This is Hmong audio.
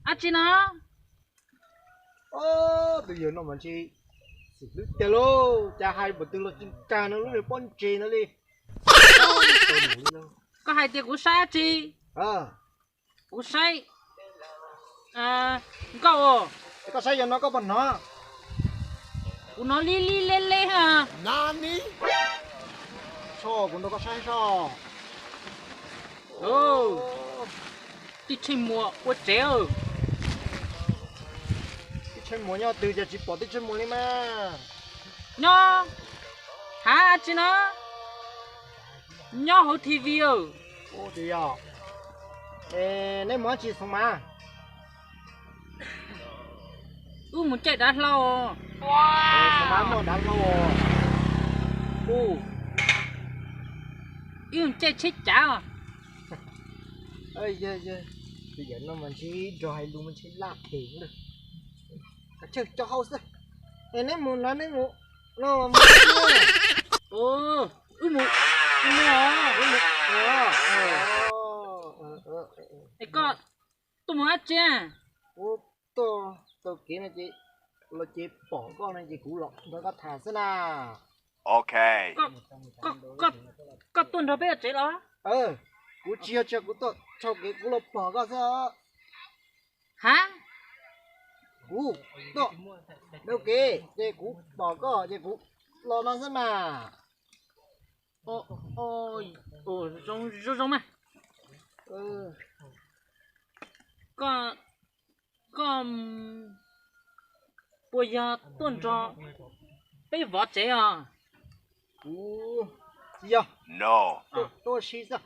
Dab tsi no? Tus yawg no mas ntshe xwm hlwb tiag lauj, cas hais npaum twg los tsis kag no lub niag pob ntseg no li. Koj hais tias kuv saib dab tsi? Kuv saib nkauj os. Koj saib yog no koj puas hnov? Kuv hnov lib lib leb leb. Tso kuv nrog koj saib soj. Tij Tsheej Muas ua tsev. Tij Tsheej Muas nyob twg cas tsis pom Tij Tsheej Muas li mas? Nyob hav tsi no, nyob hauv T V. Yog, neb mus dab tsi Xoo Mas? Wb mus caij dav hlau. Xoo Mas muaj dav hlau. Wb mus caij tsheb cav. Tus yawg no mas ntshe nrog hais lus mas ntshe laj phem lawm. Kav tsij coj hauj xwb. Es neb mus no neb mus no. Wb mus, wb mus, wb mus. Es koj tuaj mus dab tsi? Kuv tuaj taug kev no ces los ces pom koj no ces kuv los nrog koj tham xwb na. Koj tuaj nrog peb ua tsev los? Kuv tsis yog tsis yog, kuv tuaj taug kev kuv los pom koj xwb. Ha? Kuv tuaj taug kev ces kuv pom koj ces kuv los no xwb mas. Zoo zoo mas. Koj, koj puas yog tuaj nrog peb vov tsev os? Kuv tsis yog, tuaj ua si xwb.